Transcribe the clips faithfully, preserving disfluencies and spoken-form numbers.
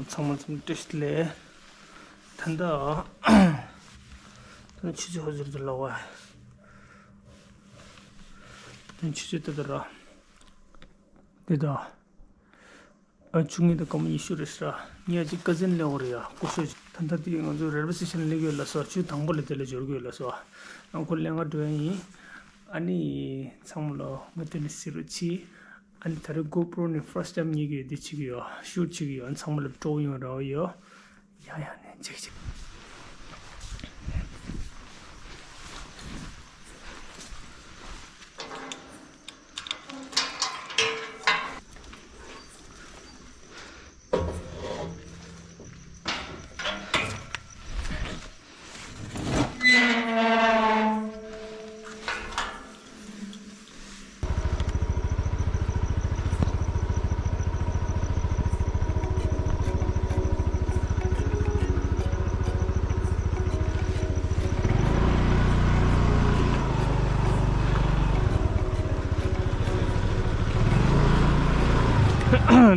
ཚང་མ་ཚང་མ་བཀྲ་ཤིས་བདེ་ལེགས། ད་ལྟ་ད་ལྟ་ཆུ་ཚོད་ཧོ་ཟེར་དུ་ལོག་བ། ད་ལྟ་ཆུ་ཚོད་ད་ལྟ་ར། འདི་ད། ཨ་བཅུ་གཉིས་དང་སྐར་མ་ཉི་ཤུ་རེད་ཤག་ངས་ཅིག་ཀ་ཟིན་སླེབས་ཡོད་རེད་ཡ། སྐུ་ཞབས་ཅིག་ད་ལྟ་དེ་ང་ཚོ་རེལ་ཝེ་སི་ཊེ་ཤན་སླེབས་ཡོད་ལབ་སོང་། ཆུ་དང་པོ་ལ་དེ་ལ་འབྱོར་གྱི་ཡོད་ལབ་སོང་། ཨ་ཁོ་ལས་ང་འགྲོ་ཡ་ཡིན། ཨ་ནི་ཚང་མ་ལོ་ང་དེ་ནས་གཟིགས་རོགས་གྱིས། ཨ་ནི་ད་རེས་གོ་པྲོ་ནས་ཕར་སི་ཊའིམ་ངེད་ཀྱིས་འདི་བྱེད་ཀྱི་ཡོད། ཤུཊ་བྱེད་ཀྱི་ཡོད། ཚང་མ་ལ་སྤྲོ་ཡོང་རོགས་ཡོད། ཡ་ཡ་ནས་འཇིགས་འཇིགས།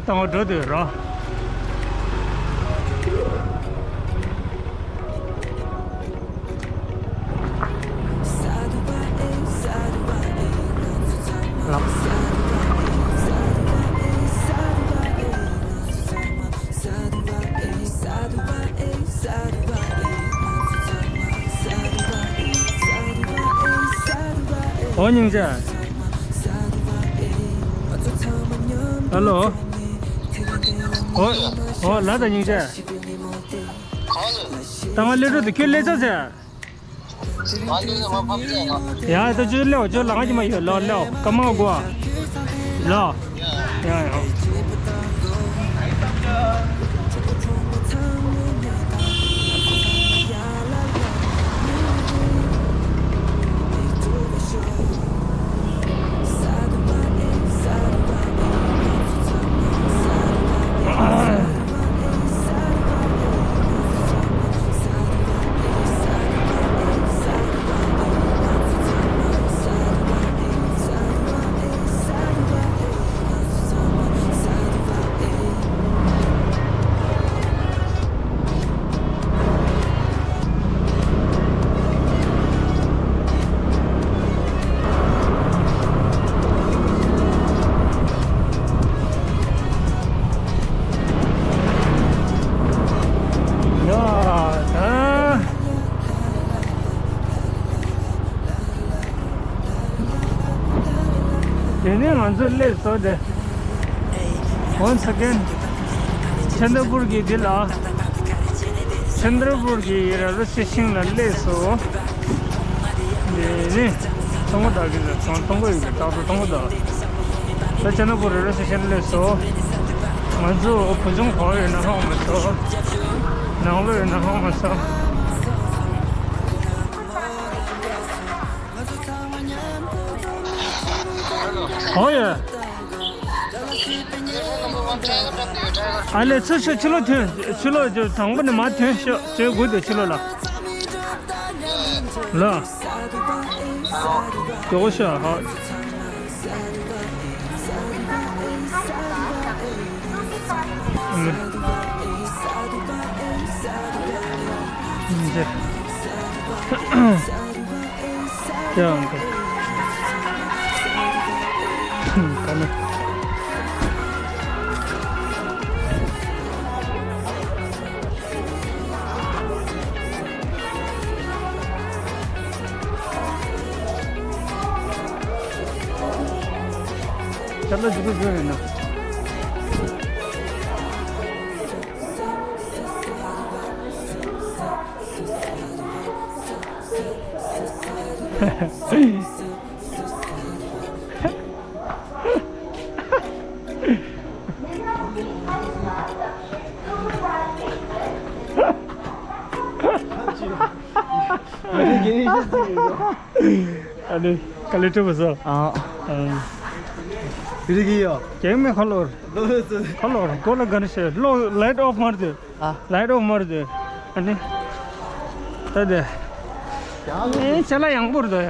བཏང་བ་འགྲོ་འདོད་རོ། ཨོ་སྙིང་རྗེ། ཧ་ལོ། ཨོ། ཨོ་ལགས་དང་སྙིང་རྗེ། ད་ང་སླེབས་འགྲོ་འདུག་ཁྱོད་སླེབས་ཚར་ཟེར། ཡ་ད་ཅོ་ལེའོ་ཅོ་ལ་ང་ཅི་མ་ཡོད་ལོ་ལེའོ་ཀ་མ་གོ་ལོ། ཡ་ཡ། དེ་ནས་ང་ཚོ་སླེབས་སོང་སྟེ། Once again ཆན་དྲ་པུར་གྱི་འདི་ལ། ཆན་དྲ་པུར་གྱི་རེལ་ཝེ་སི་ཊེ་ཤན་ལ་སླེབས་སོང་། དེ་ནས་ཐོང་གོ་ད་གི་ལ་ཐོང་གོ་ཡོད་གི་ཏག་ཏག་ཐོང་གོ་ད། ད་ཆན་དྲ་པུར་རེལ་ཝེ་སི་ཊེ་ཤན་སླེབས་སོང་། ང་ཚོ་བུ་ཆུང་ག་པར་ཡོད་ན་ཧ་གོ་མ་སོང་། ནང་ལོགས་ཡོད་ན་ཧ་གོ་མ་སོང་། ཨོ་ཡ། ཨ་ལས་ཚུར་ཤོག་ཕྱི་ལོགས་ཐོན། ཕྱི་ལོགས་དང་པོ་ནས་མར་ཐོན་ཤོག་ཅེས་སྒུག་འདུག་ཕྱི་ལོགས་ལ། ལ། མགྱོགས་ཤོག་ཧ། ཁྱེད་ལ་འཇུག་གི་ཡོད་ན། ཨ་ནི་ག་ལེ་ཁྲི་བ་ཟོ། ཨ། རིག་གི་ཡོད། ཀྱེ་མེ་ཁ་ལོར། ཁ་ལོར་གོ་ལ་ག་ནི་ཤེས་ལོ་ལའིཊ་ཨོཕ་མར་དུ། ཨ། ལའིཊ་ཨོཕ་མར་དུ། ཨ་ནི། ད་དེ། ཨེ་ཅ་ལག་ཡང་པོར་དོ་ཡ།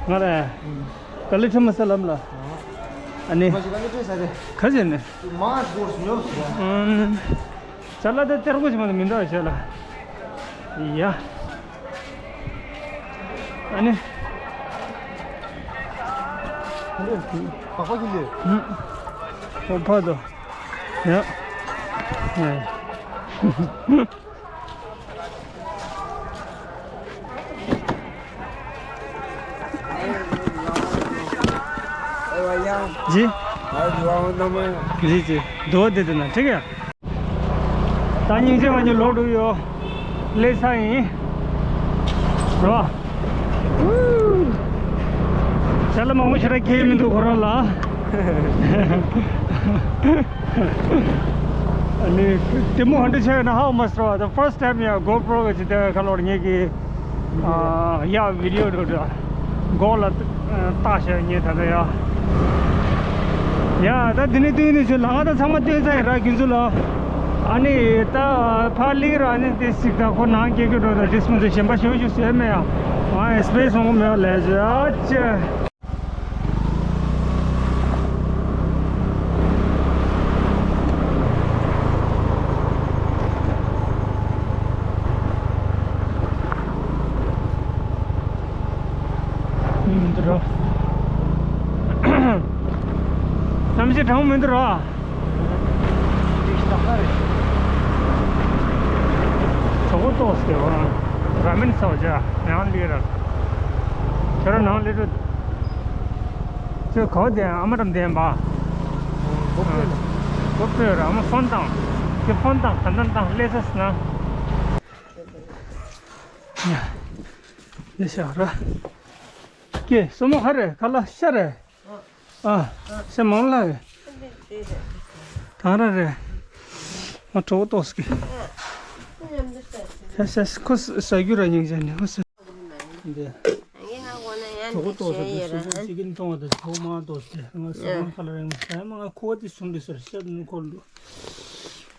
ང་རེ། ག་ལེ་ཁྲི་མ་ས་ལམ་ལ། ཨ་ནི། ཁ་ཟེར་ནས། ཨུམ། ཅ་ལག་དེ་སྟེར་དགོས་ཞིག་མ་གཏོགས་མི་འདུག་ཨ་ཤ་ལ། ཡ། ཨ་ནི། ཨུམ། ཨོ་ཕ་དོ། ཡ། जी। जी, जी। दो दे देना, ठीक है। ད་སྙིང་རྗེ་མ་ཉེས་ལོག་འགྲོ་ཡོད། ལས་ས་ཡིན། རོ། ཅ་ལག་མང་པོ་ཞེ་དྲག་འཁྱེར་མི་འདུག་ཁོ་རང་ལ། ཨ་ནི། དེ་མོ་ཧན་ཏེ་ཆེ་ན་ཧ་མ་སོ། The first time ཡ་GoPro གི་ཅི་དེ་ཁ་ལོར་ངེད་ཀྱི། ཨ། ཡ་བི་ཌི་ཡོ་འགྲོ་འགྲོ། མགོ་ལ་བཏགས་བྱས་ངེད་ད་ལྟ་ཡ། ཡ་ད་དེ་ནས་བསྟུན་ནས་ཚུར་ལ་ང་ད་ཚང་མ་བསྟུན་ཚར་ཡིན་ར་ཁྱོད་ཚོ་ལ། ཨ་ནི་ད་ཕར་ལིག་ར་ཨ་ནི་དེ་སིག་ད་ཁོ་ནང་སྐྱེ་གི་འགྲོ་ད་དེ་སོང་ཚེ་གཞན་པ་ཞུ་ཞུ་ཟེར་མེད་ཡ། ང་ཨེ་སི་པེ་སི་སོང་གི་མེད་ལས་བྱ་ཨ་ཅེ། མི་འདུག་རོ། གནམ་གཤིས་གྲང་མོ་མི་འདུག་རོ། གྲོགས་པོ་ཏོག་སྟེ་བ། ར་མེན་ཟ་བ་བྱ། ཡང་ལི་ར། ཁྱོད་རང་ནང་ལི་རུ། ཁྱོད་ག་བ་བསྡད། ཨ་མ་འགྲམ་བསྡད་པ། གོ་ཕོད་ལ། གོ་ཕོད་ར། ཨ་མ་ཕོན་བཏང་། ཁྱོད་ཕོན་བཏང་། ད་ད་ད་ལས་ས་ཟིན་ན། ལས་ཤག་ར། ཀྱེ་སོ་མོ་ག་རེ་ག་ལ་ཤ་རེ། ཨ། ཤ་མང་ལ་རེ། གང་ར་རེ། ང་གྲོགས་ཏོག་སྐྱེ། ཤ་ཤ་ཁོ་ཟ་རྒྱུ་ར་སྙིང་རྗེ་ནི་ཁོ་ཟ། འདི། གྲོགས་ཏོག་ཟ་དེ་སུ་སུ་ཅི་གིན་གཏོང་བ་དེ་གྲོགས་མང་ཏོག་ཟ་དེ་ང་ཟ་མ་ཁ་ལ་རེ་ང་ཟ་མ་ང་ཁོ་བ་དེ་སུ་འདི་ཟེར་ཤ་ནི་ཁོ་ལུ།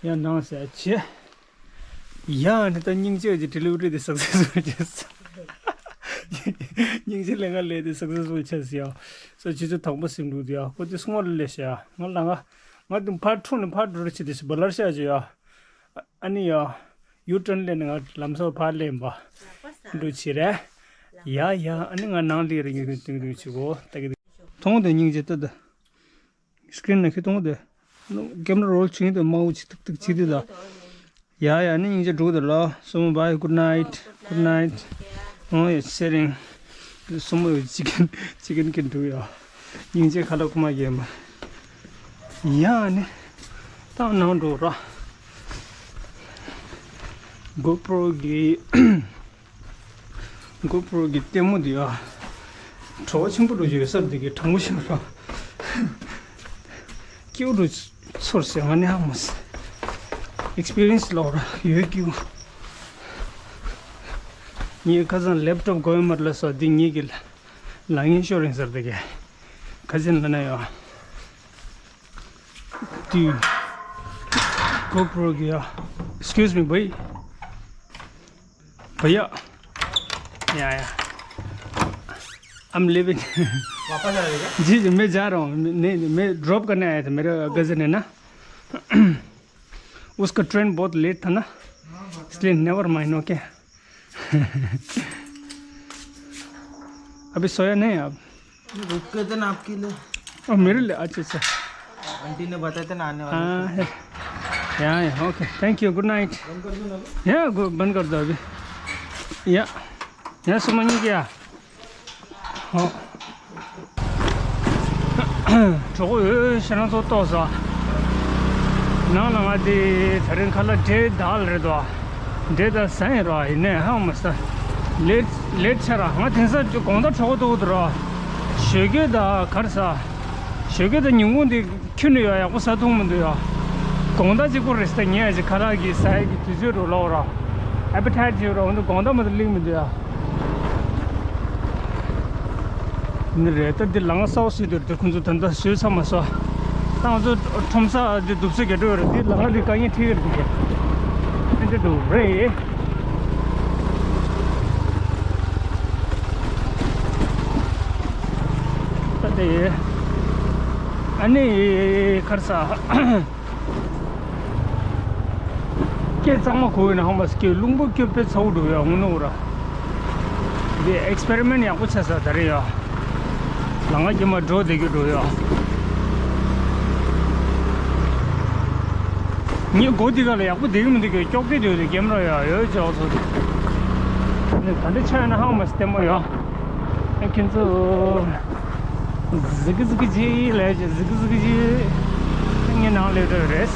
ཡ་ནང་ཟ་ཆེ། ཡ་ནི་ད་སྙིང་རྗེ་གི་ཌི་ལི་ཝ་རི་དེ་སག་སེ་སི་ཕུལ་བྱས། སྙིང་རྗེ་ལས་ཀ་ལས་དེ་སག་སེ་སི་ཕུལ་བྱས་ཡ། ས་ཆུ་ཚོད་དང་པོ་ཟིན་འདུག་དེ་ཡ། ཁོ་དེ་སོང་བ་ལ་ལས་ཤ་ཡ། ང་ལ་ང་ང་དུ་ཕར་འཁྲུངས་ནས་ཕར་འགྲོ་རེ་བྱེད་དེ་སི་བ་ལར་ཤ་ཅེ་ཡ། ཨ་ནི་ཡ། ཡུ་ཊརན་ལས་ནས་ང་ལམ་སང་ཕར་ལེན་པ། འགྲོ་བྱེད་རེད། ཡ་ཡ། ཨ་ནི་ང་ནང་ལས་རེ་ངེས་ཀྱི་སྟེང་དུ་བྱེད་གོ་ད་གི། མཐོང་དེ་སྙིང་རྗེ་ལྟ་ད། སི་ཀི་རིན་ནང་ཁེ་གཏོང་དེ། ཀེམ་ར་རོལ་བྱེད་དེ་མའུ་ཅིག་ཏག་ཏག་བྱེད་དེ་ད། ཡ་ཡ་ནི་སྙིང་རྗེ་འགྲོ་དེ་ལ། སོ་མོ་བྷའི། good night, good night. ཨོ་ཡ་ཤེ་རིང་། སོ་མོ་ཡོད་ཅི་ཀན་ཅི་ཀན་ཀན་འགྲོ་ཡ། སྙིང་རྗེ་ཁ་ལ་ཁུ་མ་ཡེ་མ། ཡ་ནི། ད་ནང་འགྲོ་ར། གོ་པྲོ་གི། གོ་པྲོ་གི་ལྟད་མོ་འདི་ཨ། བྲོ་བ་ཆེན་པོ་འགྲོ་ཡོད་ས་འདི་གི་གྲང་མོ་ཞིག་ར། སྐྱིད་འགྲོ་ཚོར་ཟེར་ང་ནི་ཧ་མ་སེ། ཨེག་སི་པི་རི་ཡན་སི་ལོག་ར་ཡོད་སྐྱིད། ངའི་ཁ་སང་ལེབ་ཊོབ་གོ་ཡོད་མ་རེད་ལ་ས་འདི་ངེད་ཀྱི་ལ་ངན་ཤོར་རིང་ཟེར་འདི་གི། ཁ་སང་ལ་ན་ཡོད། འདི་གོ་པྲོ་གི་ཨ། Excuse me, भाई. भैया। या, या। I'm leaving। वापस आ रहे क्या? जी, जी, मैं जा रहा हूँ। नहीं, नहीं, मैं ड्रॉप करने आया था, मेरा कज़न है ना। उसका ट्रेन बहुत लेट था ना, इसलिए never mind, ओके। अभी सोया नहीं आप? रुक के थे ना आपके लिए। ओ, मेरे लिए? अच्छा, अच्छा। आंटी ने बताया था ना आने वाले हाँ, थे। है। यहाँ है, okay, thank you, good night। बंद कर दूँ ना? या, गो-, बंद कर दो अभी। या, यहाँ सुमन जी क्या? ཧོ། གྲོགས་པོ་ཡོད་ཤེས་ན་ཚོ་ཏོག་ས། ནང་ལ་ང་དེ་ད་རིང་ཁ་ལག་འབྲས་དག་ལ་རེད་དོ། འབྲས་དག་ཟ་ཡིན་རོ་ཡིན་ནས་ཧང་མ་ས། ལེད་ལེད་ཆ་ར་ང་དེང་སང་དགོང་དག་གྲོགས་པོ་ཏོག་ཏོ་རོ། ཞོད་སྐྱེལ་དག་གར་ས། ཞོད་སྐྱེལ་དག་ཉིན་གུང་དེ། ཁྱོད་ནི་ཡོད་ཡག་པོ་ཟ་ཐུབ་མི་འདུག་ཡ། དགོང་དག་གཅིག་པོ་རེད་ཟེར་ངས་ཅིག་ཁ་ལག་གི་ཟ་ཡག་གི་དུས་ཚོད་རུ་ལོག་ར། ཨེ་པི་ཊའེ་ཊི་ཅིག་ར་འོན་ཏེ་དགོང་དག་མ་གཏོགས་སླེབས་མི་འདུག་ཡ། ནི་རེད་ད་འདི་ལ་ང་སའོ་སི་དུར་དེ་ཁོང་ཚོ་ད་ལྟ་བཟོས་ཚར་མ་སོང་། ད་ང་ཚོ་ཁྲོམ་ས་འདི་འདུག་ས་རྒྱ་འགྲོ་རེད་འདི་ལ་ང་འདི་དཀའ་ངལ་འཕྲད་ཡོད་རེད་འདི་ག་ཨེ་འདྲ་འདུག་རེད། ད་དེ། ཨ་ནི་ཁར་ས། སྐད་གཙང་མ་གོ་ཡོད་ན་ཧང་མ་སྐད་རླུང་པོ་སྐྱོ་དཔེ་ཚ་བོ་འགྲོ་ཡ་ངུ་ནོ་ར། འདི་ཨེག་སི་པེ་རི་མེན་ཊི་ཡག་པོ་ཆགས་ས་ད་རེད་ཡ། ལམ་ཁ་དཀྱིལ་མ་འགྲོ་བསྡད་རྒྱུ་འགྲོ་ཡ། ངས་སྒོ་འདི་ག་ལ་ཡག་པོ་བསྡད་ཀྱི་མི་འདུག་གས། ཀྱོག་ཀྱོག་འདུག་གས། ཀེམ་ར་ཡ་ཡོད་ཅོག་ཚོ། ཨ་ནི་ད་འདི་ཆ་ཡོད་ན་ཧང་མ་ལྟད་མོ་ཡ། ཨ་ཁྱེད་ཚོ། ཟིག་གི་ཟིག་གི་ཇི་ལས་ཀྱི་ཟིག་གི་ཟིག་གི་ཇི། ངའི་ནང་སླེབས་འགྲོ་རེད།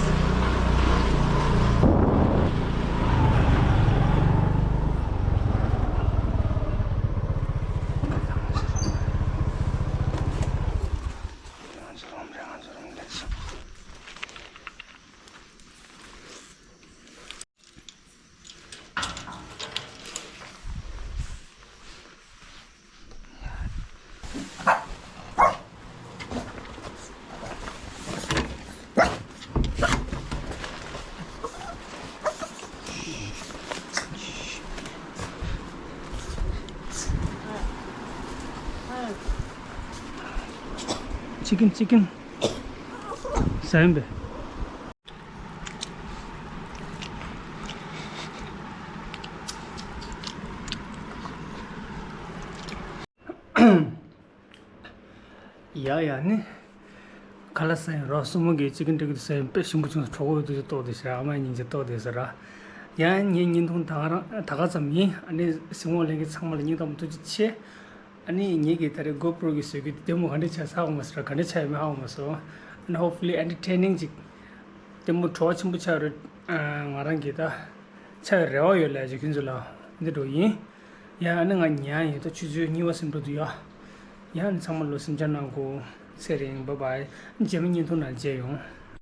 ཅི་ཀིན་ཅི་ཀིན། ཟ་ཡིན་པས། ཡ་ཡ་ནི། ཁ་ལག་ཟ་ཡིན་རོགས། སྲུ་མོ་གིས་ཅི་ཀིན་སྤྲད་ཀྱི་འདུག་ཟེར་དཔེ་ཞིམ་པོ་བྱུང་སོང་། གྲོགས་པོ་ཡོད་དུས་ལྟོགས་བསྡད་ཤག་ཨ་མ་སྙིང་རྗེ་ལྟོགས་བསྡད་ཟེར་ར། ཡ་ངའི་བརྙན་ཐུང་ད་ག་རང་ད་ག་ཙམ་ཡིན། ཨ་ནི་གཟིགས་མོ་ལེན་མཁན་ཚང་མ་ལ་སྙིང་ཐག་པ་ཐུགས་རྗེ་ཆེ། ཨ་ནི་ངེད་ཀྱིས་ད་རེས་གོ་པྲོ་གི་བཟོ་རྒྱུ་དེ་ལྟད་མོ་ག་འདྲ་ཆགས་ས་ཧ་གོ་མ་སོང་ར། ག་འདྲ་ཆགས་ཡོད་མེད་ཧ་གོ་མ་སོང་། ཨ་ནི་ཧོབ་ཕུ་ལི་ཨེན་ཊར་ཊེན་ནིང་ཅིག་ལྟད་མོ་བྲོ་བ་ཆེན་པོ་ཆགས་རེད། ང་རང་གིས་ད་ཆགས་རེ་བ་ཡོད་ལབ་ཀྱི་ཁྱོད་ཚོ་ལ་འདི་འདྲ་ཡིན། ཡ་ཨ་ནི་ང་ཉལ་ཡིན། ད་ཆུ་ཚོད་གཉིས་པ་ཟིན་འགྲོ་འདུག་ཡ། ཡ་ཨ་ནི་ཚང་མ་ལོ་སེམས་ཆུང་གནང་དགོས། ཚེ་རིང་། བཱའི་བཱའི། རྗེས་མའི་བརྙན་ཐུང་ནང་མཇལ་ཡོང་།